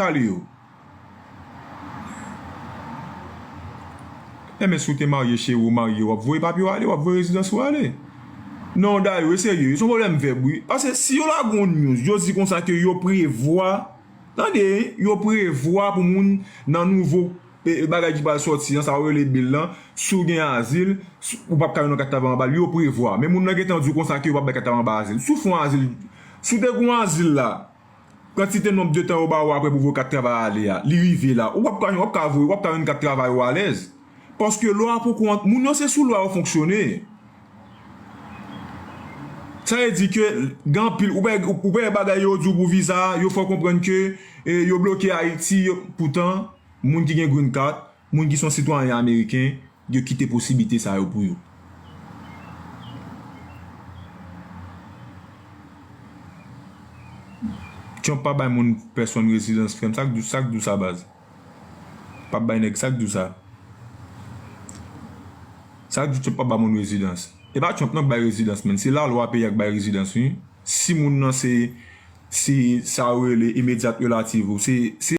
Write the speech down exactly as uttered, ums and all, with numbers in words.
ale yo. Enben, si w te marye, cheri, w marye, w ap voye papye w ale, w ap voye rezidans ou ale. Non, Dayou, e serye, se yon pwoblèm vèb, wi. Paske si yo lage yon news, yo di konsa ke yo prevwa, tande, yo prevwa pou moun nan nouvo e, e, bagay ki pral sòti an, sa yo rele bil lan, si w gen azil, si, ou p ap ka jwenn yon kat travay anba l, yo prevwa. Men moun nan gentan di w konsa ke yo p ap bay kat travay anba azil. Si w fè yon azil, si w te gen yon azil la, kantite nonb de tan yo ba w apre pou voye kat travay ale a, li rive la, ou p ap ka, w ap ka voye, w ap ka jwenn kat travay ou alèz. Paske lwa pou kont moun yo, se sou lwa yo fonksyone. Sa vle di ke gen anpil, ou pa, ou pa bagay yo di w pou viza, yo fè w konprann ke, e, yo bloke Ayiti, yo, poutan, moun ki gen green card, moun ki se yon sitwayen ameriken, yo kite posiblite sa yo pou yo. Trump pa bay moun pèsonn rezidans, frè m. Sa k di, sa k di w sa, baz? Pa bay nèg, sa k di w sa? Sa k di Trump pa bay moun rezidans? E pa Trump non k bay rezidans, menn. Se lalwa peyi a k bay rezidans, wi. Si moun nan se, se sa yo rele immediate relative ou, se, se